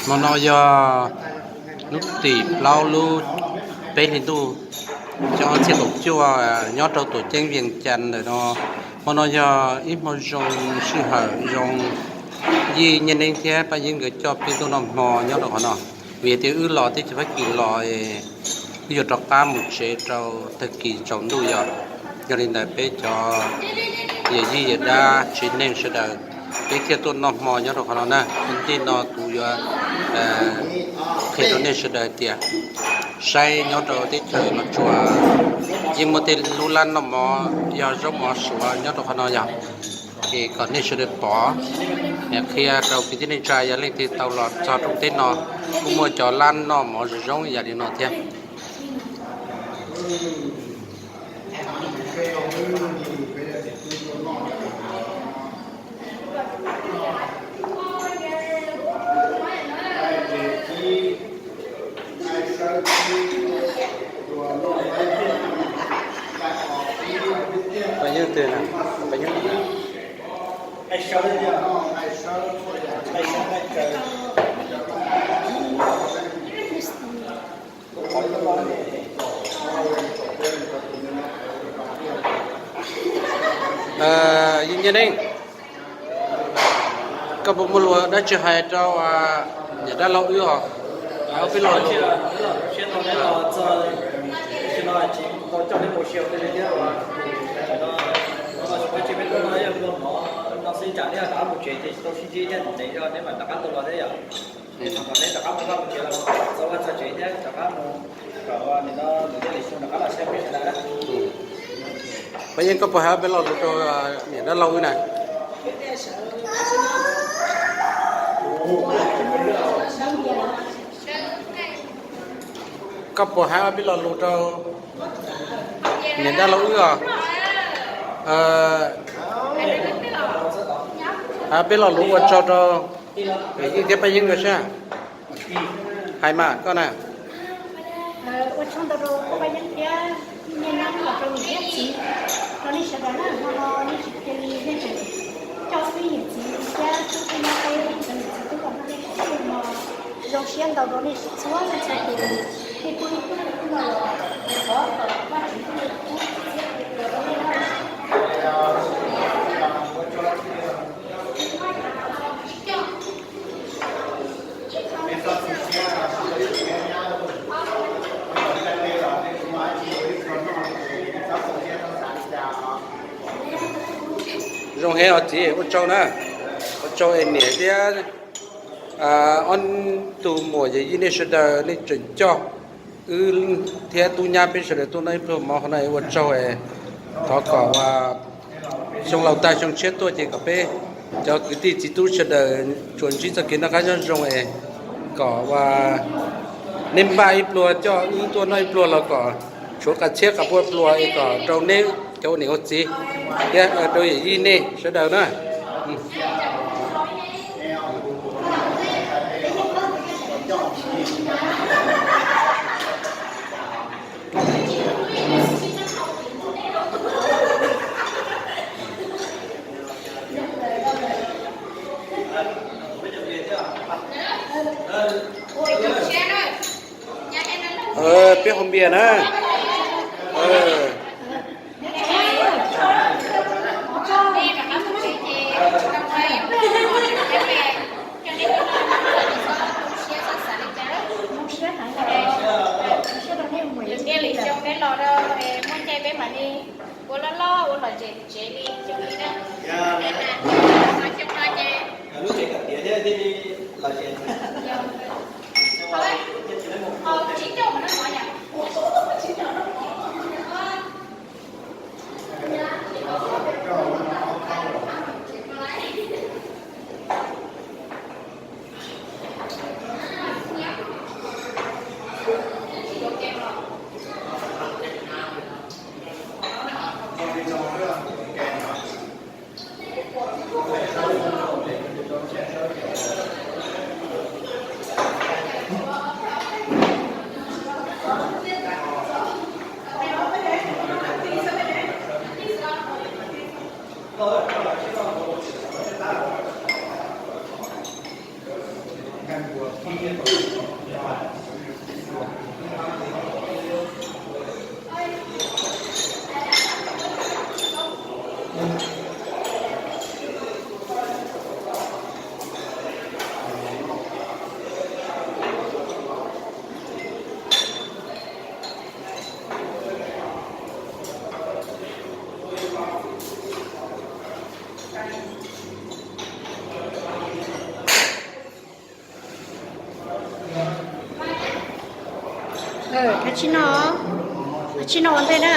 Hmo no yog hnub tim plaub lub peb hli ntuj xyoo ob txhiab kaum cuaj, nyob rau tuam ceeb Vias Cas ntawm no. Hmo no yog ib hmo zoo sij hawm zoo, Yij Nyiaj Neeb thiab Paj Yeeb nkawd coj peb tuaj noj hmo nyob rau qhov no. Vim tias wb los teb chaws Fab Kis los, wb yuav rov qab mus tsev rau tag kis tsaus ntuj yog. Yog li ntawd peb cov yawm yij yawm dab tsev neeg sawv daws, peb thiaj tuaj noj hmo nyob rau qhov no na. Ua ntej no kuv yuav qhia rau nej sawv daws tias saib nyob rau teb chaws Los Tsuas yeej muaj tej lub lab noj mov yog zaub mov suav nyob rau qhov no yog. Ces kom nej sawv daws pom, qhia rau kwv tij neej tsa yog leej twg tau los txog rooj teb no, kuj muaj cov lab noj mov zoo zoo yam li no thiab. Yij Nyiaj Neeb, koj puas muaj lus dab tsi hais rau niam dab laug wb os? Hais ob peb lo lus. Paj Yeeb, koj puas hais ob peb lo lus rau niam dab laug wb na? Koj puas hais ob peb lo lus rau niam dab laug wb os? Hais ob peb lo lus ua tsaug rau Yij thiab Paj Yeeb nkawd saib. Hais mas koj na. Ua tsaug ntau rau koj Paj Yeeb thiab Yij Nyiaj Neeb los rau niam thiab txiv, rau nej sawv daws na, hmo no nej tsis cia li nej tseem coj wb yawm txiv thiab tub thiab nyab peb cov niam txiv tub los nrog nej tham no. Zoo siab ntau rau nej txhua leej txhua tus, nej pub ib tug no los thov kom Vajtswv pub txhiab rau nej na. Zoo heev os txiv, ua tsaug na, ua tsaug es niam thiab ob tug muam yawm yij nej sawv daws nej tseem coj wb thiab tub nyab peb sawv daws tuaj noj ib pluag mov qhov no ua tsaug es thov kom xyoo laus tag xyoo tshiab tuaj ces kom peb cov kwv tij txiv tub sawv daws tsuas ntsib txoj kev noj qab nyob zoo es kom nej npaj ib pluag coj wb tuaj noj ib pluag los kom tshuav qas txhiab qas pua pluas es kom rau neb cov ua niam ua txiv thiab rau yawm yij nej sawv daws na. Peb haus npias na. Peb los muaj ncaij peb mam li ua loj loj ua lom zem tsev li xyoo li na. Xyoo no ces lub tsev kom tiav thiab thiaj li lom zem. Tsis coj mus noj mov yom. Kav tsij noj, kav tsij noj ua ntej na.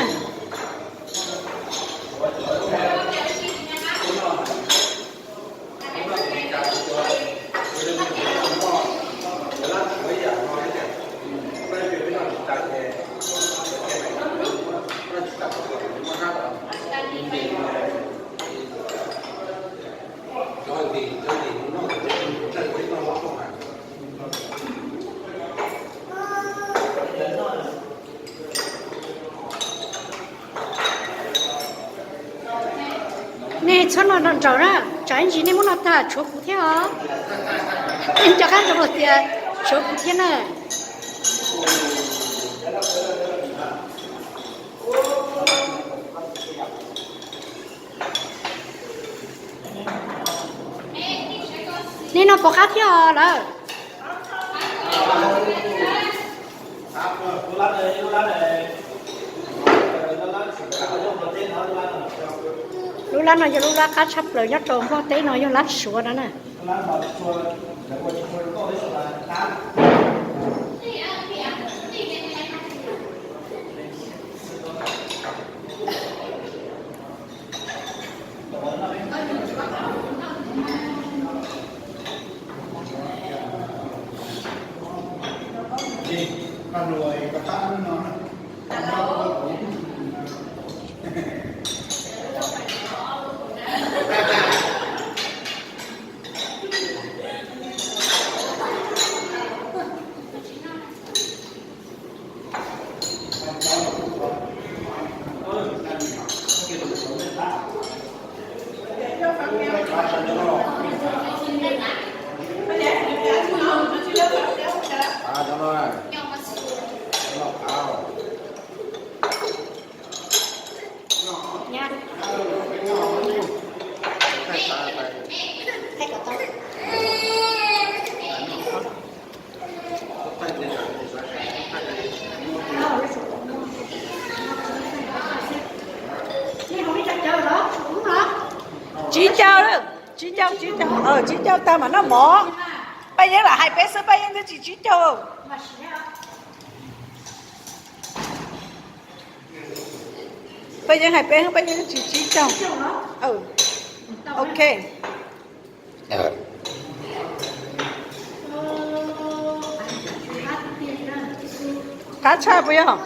Nej txhob noj nraum na, tsam ib ntsis nej muab noj tag tshuav kuv thiab os. Nej cov qab nrog tias tshuav kuv thiab na. Nej noj pov qab thiab os lawm. Lub lab no yog lub lab qab tshaj plaws nyob rau Nplog teb no, yog lab Suav no na. Tsib caug, tsib caug, tsib caug, tsib caug tag mam noj mov. Paj Yeeb lam hais peb xwb, Paj Yeeb twb tsis tsib caug. Paj Yeeb hais peb, Paj Yeeb tsis tsib caug. Ok. Qab tshaj puas yog?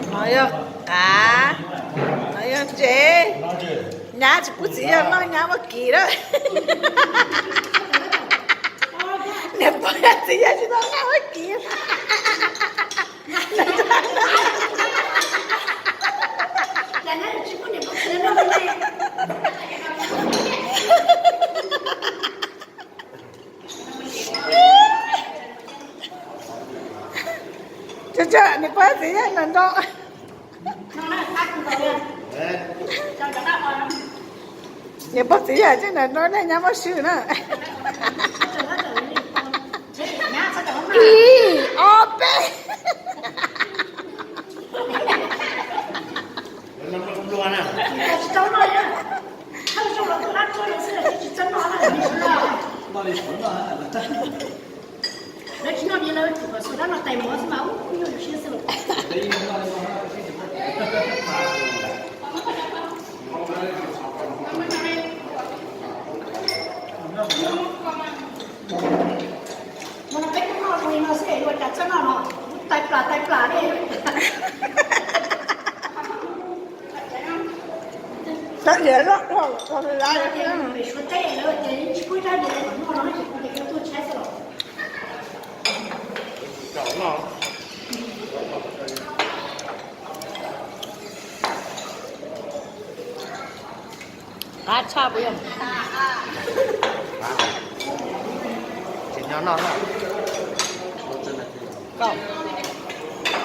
No yog qav, no yog ntsev. Nyab tsis pub txiv yawg noj, nyab muab kis lawm. Niam pog txiv yawg tsis tau noj muab kis. Tsa tsa niam pog txiv yawg nrog nrog. Niam pog txiv yawg tseem nrog nrog nej nyab muab swb na. Ib ob peb. Peb kuj noj li no xwb, ua cas txawj noj no, tais plam tais plam li. Pem Suav teb lawv tias yeej tsis pub rab diav kom noj no ces kuv tias koj tuaj tshaib xwb los. Qab tshaj puas yog? Tsis nyob noj na.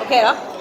Ok lawm.